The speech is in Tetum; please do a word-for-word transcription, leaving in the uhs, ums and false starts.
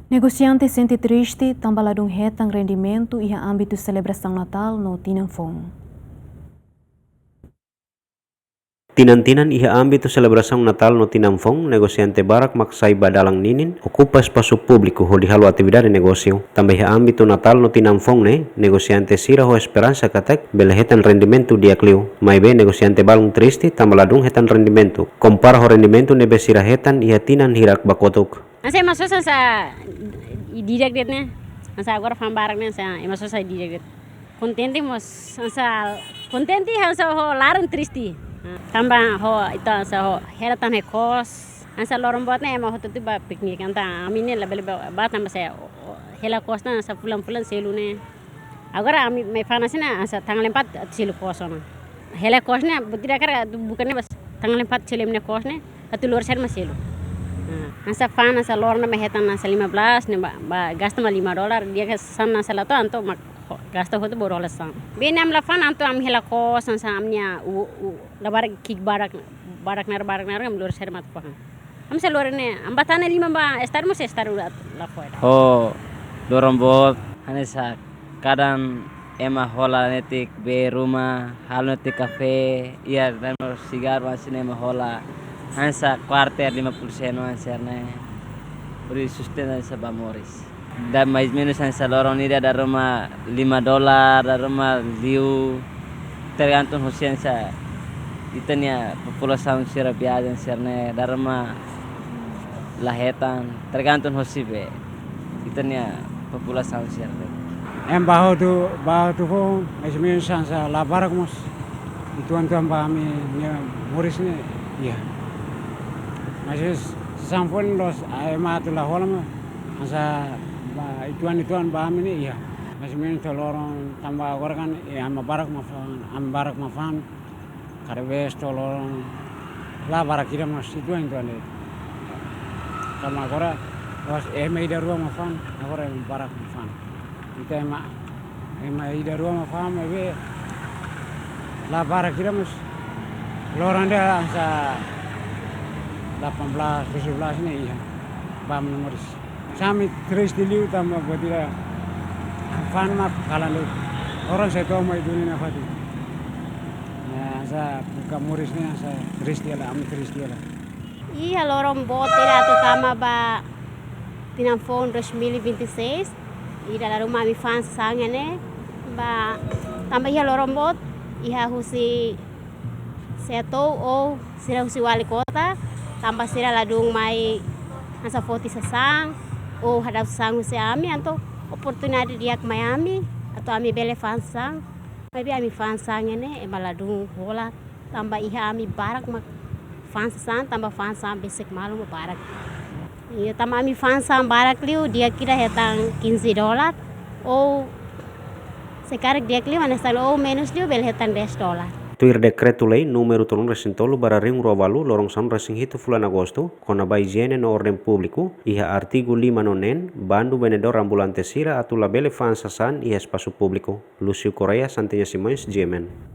Negosiante sente triste tanba ladún hetan rendimentu iha ámbitu selebrasaun Natál no Tinan Foun. Tinan-tinan iha ámbitu selebrasaun Natál no Tinan Foun, negosiante barak mak sai ba dalan ninin, okupa espasu públiku hodi halo atividade negósiu. Tanba iha ámbitu Natál no Tinan Foun ne'e, negosiante sira ho esperansa katak bele hetan rendimentu di'ak liu. Maibé negosiante balun triste tanba ladún hetan rendimentu, kompara ho rendimentu ne'ebé sira hetan iha tinan hirak ba kotuk. Hanesan ema sosa hanesan di'ak de'it ne'e. Hanesan agora fa'an barak ne'e hanesan ema sosa di'ak de'it. Kontente mós hanesan kontente hanesan ho laran triste. Tanba ho ita hanesan ho hela tan iha kos. Hanesan loron boot ne'e ema hotu-hotu bá piknik entaun ami ne'e labele bá, bá tanba se hela kos ne'e hanesan fulan-fulan selu ne'e. Agora ami mai fa'an hanesan ne'e hanesan tanggal empat atu selu kos ona. Hela kos ne'e buat ida karik atu buka ne'e bá tanggal empat selu ema nia kos ne'e atu lori sa'e mak selu. Nah, hanesan fa'an hanesan loron ne'e mai hetan hanesan lima belas ne'e bá, bá gasta mak lima dolar, di'ak sasán hanesan la to'o entaun mak gasta hotu boru hola sasán. Be ne'e ami la fa'an entaun ami hela kos hanesan ami-nia u, u, labarik ki'ik barak, barak nar, barak nar ami lori sa'e mak atu fa'an. Ami sei lori ne'e, ami bá tane liman ba estadu mós estadu la, la fó. Ho loron boot, hanesan kadang ema hola netik bee ruma, halo netik kafé, iha dano sigar wan sini ema hola, hanesan kuarter lima puluh sen wan serne, hodi sustenta hanesan ba moris. Da'et mais menus hanesan loron ida dala ruma lima dolar, dala ruma liu, tergantung hosi hanesan ita-nia populasaun sira viajen sira-ne'e, dala ruma la hetan, tergantung hosi be ita-nia populasaun sira-ne'e. Ema bá hotu, bá hotu foun, mais menus hanesan la barak mós. Uitoan-uitoan ba ami-nia moris ne'e, iha. Mais sasán foun loos, ema atu la hola mak hanesan ba uitoan-uitoan ba ami ne'e iha. Mais menus to'o loron tanba agora kan, eh, ami barak mak fa'an, ami barak mak fa'an. Kada vez to'o loron la barak ida mós uitoan-uitoan de'it. Tanba agora, loos ema ida rua mak fa'an, agora ema barak mak fa'an. Ita ema, ema ida rua mak fa'an, maibé la barak ida mós. Loron ida hanesan delapan belas, tujuh belas ne'e iha. Ba ami moris. Hanesan ami triste liu tanba buat ida fa'an mak kalan de'it. Loron sai to'o mai duni nafatin. Nah, hanesan buka moris ne'e hanesan triste hela, ami triste hela. Iha loron boot ida atu tama ba Tinan Foun dois mil e vinte e seis, ida dala ruma ami fa'an sasán ne'e, ba tanba iha loron boot, iha husi SEATOU ou sira husi wali kota, tanba sira ladún mai hanesan foti sasán, ou hadau sasán husi ami, entaun oportunidade di'ak mai ami, atu ami bele fa'an sasán, maibé ami fa'an sasán ne'e, ema ladún hola, tanba iha ami barak mak fa'an sasán, tanba fa'an sasán besik malu mak barak. Iha tanba ami fa'an sasán barak liu, di'ak ida hetan quinze dolar, ou se karik di'ak liu, hanesan ou menus liu, bele hetan dez dolar. Tuir Dekretu-Lei númeru tolunulu-resin-tolu barra rihun rua walu, loron sanulu-resin-hitu fulan Agostu, kona-ba ijiene no orden públiku, iha artigu lima no neen, bandu vendedór ambulante sira atu labele fa'an sasán iha espasu públiku. Lúcio Correia, Santinha Simões, G M N.